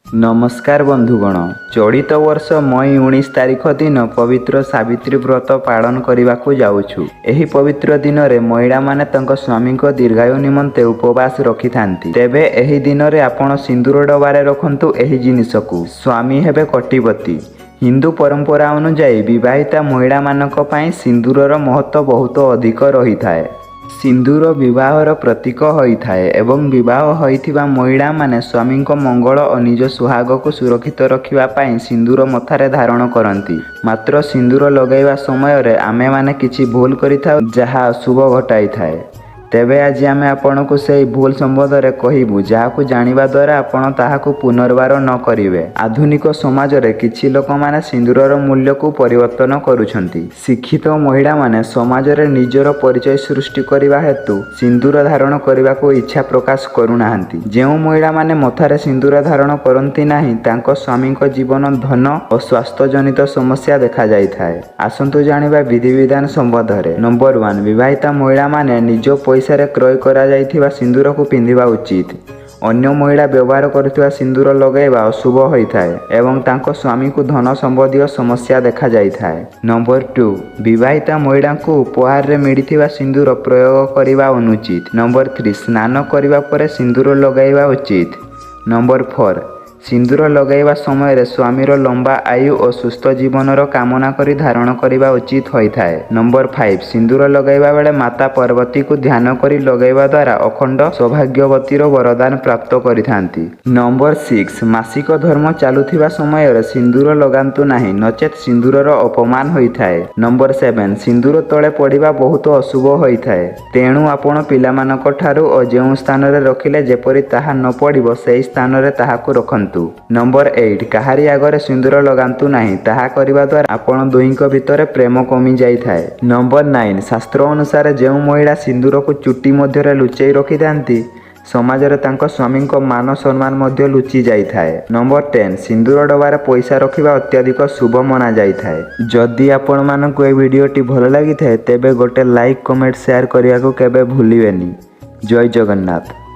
ନମସ୍କାର ବନ୍ଧୁଗଣ। ଚଳିତ ବର୍ଷ ମଇ 19 ତାରିଖ ଦିନ ପବିତ୍ର ସାବିତ୍ରୀ ବ୍ରତ ପାଳନ କରିବାକୁ ଯାଉଛୁ। ଏହି ପବିତ୍ର ଦିନରେ ମହିଳାମାନେ ତାଙ୍କ ସ୍ୱାମୀଙ୍କ ଦୀର୍ଘାୟୁ ନିମନ୍ତେ ଉପବାସ ରଖିଥାନ୍ତି। ତେବେ ଏହି ଦିନରେ ଆପଣ ସିନ୍ଦୁର ଡବାରେ ରଖନ୍ତୁ ଏହି ଜିନିଷକୁ, ସ୍ୱାମୀ ହେବେ କୋଟିପତି। ହିନ୍ଦୁ ପରମ୍ପରା ଅନୁଯାୟୀ ବିବାହିତା ମହିଳାମାନଙ୍କ ପାଇଁ ସିନ୍ଦୁରର ମହତ୍ତ୍ୱ ବହୁତ ଅଧିକ ରହିଥାଏ। ସିନ୍ଦୁର ବିବାହର ପ୍ରତୀକ ହୋଇଥାଏ ଏବଂ ବିବାହ ହୋଇଥିବା ମହିଳାମାନେ ସ୍ୱାମୀଙ୍କ ମଙ୍ଗଳ ଓ ନିଜ ସୁହାଗକୁ ସୁରକ୍ଷିତ ରଖିବା ପାଇଁ ସିନ୍ଦୁର ମଥାରେ ଧାରଣ କରନ୍ତି। ମାତ୍ର ସିନ୍ଦୁର ଲଗାଇବା ସମୟରେ ଆମେମାନେ କିଛି ଭୁଲ କରିଥାଉ, ଯାହା ଅଶୁଭ ଘଟାଇଥାଏ। ତେବେ ଆଜି ଆମେ ଆପଣଙ୍କୁ ସେହି ଭୁଲ ସମ୍ବନ୍ଧରେ କହିବୁ, ଯାହାକୁ ଜାଣିବା ଦ୍ୱାରା ଆପଣ ତାହାକୁ ପୁନର୍ବାର ନ କରିବେ। ଆଧୁନିକ ସମାଜରେ କିଛି ଲୋକମାନେ ସିନ୍ଦୁରର ମୂଲ୍ୟକୁ ପରିବର୍ତ୍ତନ କରୁଛନ୍ତି। ଶିକ୍ଷିତ ମହିଳାମାନେ ସମାଜରେ ନିଜର ପରିଚୟ ସୃଷ୍ଟି କରିବା ହେତୁ ସିନ୍ଦୁର ଧାରଣ କରିବାକୁ ଇଚ୍ଛା ପ୍ରକାଶ କରୁନାହାନ୍ତି। ଯେଉଁ ମହିଳାମାନେ ମଥାରେ ସିନ୍ଦୁର ଧାରଣ କରନ୍ତି ନାହିଁ, ତାଙ୍କ ସ୍ୱାମୀଙ୍କ ଜୀବନ, ଧନ ଓ ସ୍ୱାସ୍ଥ୍ୟଜନିତ ସମସ୍ୟା ଦେଖାଯାଇଥାଏ। ଆସନ୍ତୁ ଜାଣିବା ବିଧିବିଧାନ ସମ୍ବନ୍ଧରେ। ନମ୍ବର 1, ବିବାହିତା ମହିଳାମାନେ ନିଜ ପଇସାରେ କ୍ରୟ କରାଯାଇଥିବା ସିନ୍ଦୁରକୁ ପିନ୍ଧିବା ଉଚିତ। ଅନ୍ୟ ମହିଳା ବ୍ୟବହାର କରୁଥିବା ସିନ୍ଦୁର ଲଗାଇବା ଅଶୁଭ ହୋଇଥାଏ ଏବଂ ତାଙ୍କ ସ୍ୱାମୀଙ୍କୁ ଧନ ସମ୍ବନ୍ଧୀୟ ସମସ୍ୟା ଦେଖାଯାଇଥାଏ। ନମ୍ବର 2, ବିବାହିତା ମହିଳାଙ୍କୁ ଉପହାରରେ ମିଳିଥିବା ସିନ୍ଦୁର ପ୍ରୟୋଗ କରିବା ଅନୁଚିତ। ନମ୍ବର 3, ସ୍ନାନ କରିବା ପରେ ସିନ୍ଦୁର ଲଗାଇବା ଉଚିତ। ନମ୍ବର 4, ସିନ୍ଦୁର ଲଗାଇବା ସମୟରେ ସ୍ୱାମୀର ଲମ୍ବା ଆୟୁ ଓ ସୁସ୍ଥ ଜୀବନର କାମନା କରି ଧାରଣ କରିବା ଉଚିତ ହୋଇଥାଏ। ନମ୍ବର 5, ସିନ୍ଦୁର ଲଗାଇବା ବେଳେ ମାତା ପାର୍ବତୀଙ୍କୁ ଧ୍ୟାନ କରି ଲଗାଇବା ଦ୍ୱାରା ଅଖଣ୍ଡ ସୌଭାଗ୍ୟବତୀର ବରଦାନ ପ୍ରାପ୍ତ କରିଥାନ୍ତି। ନମ୍ବର 6, ମାସିକ ଧର୍ମ ଚାଲୁଥିବା ସମୟରେ ସିନ୍ଦୁର ଲଗାନ୍ତୁ ନାହିଁ, ନଚେତ୍ ସିନ୍ଦୁରର ଅପମାନ ହୋଇଥାଏ। ନମ୍ବର 7, ସିନ୍ଦୁର ତଳେ ପଡ଼ିବା ବହୁତ ଅଶୁଭ ହୋଇଥାଏ। ତେଣୁ ଆପଣ ପିଲାମାନଙ୍କ ଠାରୁ ଓ ଯେଉଁ ସ୍ଥାନରେ ରଖିଲେ ଯେପରି ତାହା ନ ପଡ଼ିବ, ସେହି ସ୍ଥାନରେ ତାହାକୁ ରଖନ୍ତୁ। ନମ୍ବର 8, କାହାରି ଆଗରେ ସିନ୍ଦୁର ଲଗାନ୍ତୁ ନାହିଁ। ତାହା କରିବା ଦ୍ୱାରା ଆପଣ ଦୁହିଁଙ୍କ ଭିତରେ ପ୍ରେମ କମି ଯାଇଥାଏ। ନମ୍ବର 9, ଶାସ୍ତ୍ର ଅନୁସାରେ ଯେଉଁ ମହିଳା ସିନ୍ଦୁରକୁ ଚୁଟି ମଧ୍ୟରେ ଲୁଚେଇ ରଖିଥାନ୍ତି, ସମାଜରେ ତାଙ୍କ ସ୍ୱାମୀଙ୍କ ମାନ ସମ୍ମାନ ମଧ୍ୟ ଲୁଚି ଯାଇଥାଏ। ନମ୍ବର 10, ସିନ୍ଦୁର ଡବାରେ ପଇସା ରଖିବା ଅତ୍ୟଧିକ ଶୁଭ ମନାଯାଇଥାଏ। ଯଦି ଆପଣମାନଙ୍କୁ ଏହି ଭିଡ଼ିଓଟି ଭଲ ଲାଗିଥାଏ, ତେବେ ଗୋଟେ ଲାଇକ୍, କମେଣ୍ଟ, ସେୟାର କରିବାକୁ କେବେ ଭୁଲିବେନି। ଜୟ ଜଗନ୍ନାଥ।